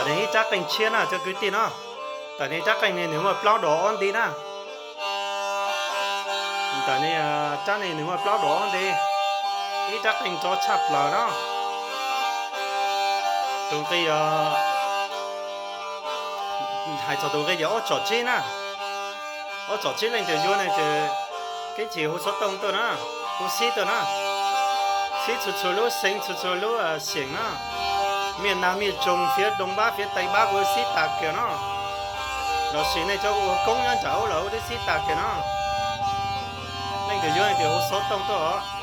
Ntawm no ib rab qeej tshiab na cov kwv tij no. Ntawm no ib rab qeej ne nws muaj plaub dos ob nti na. Ntawm no rab ne nws muaj plaub dos ob nti. Ib rab qeej rov tshaj plaws no. Tus nqi, hais txog tus nqi ces ob tsom tsib na. Ob tsom tsib leej twg yuav ne ces kev chim hu xov tooj tuaj na, hu xib tuaj na. Xib txhua txhua lub xeev txhua txhua lub xeev na. Miaj Naj Miaj Tsoom, Fiav Doo Npab, Fiav Tee Npab kuv xib tas kiag no. Los sis nej cov ua koob nyob nram ub los ua twb xib tas kiag no. Leej twg yuav ne ces hu xov tooj tuaj os.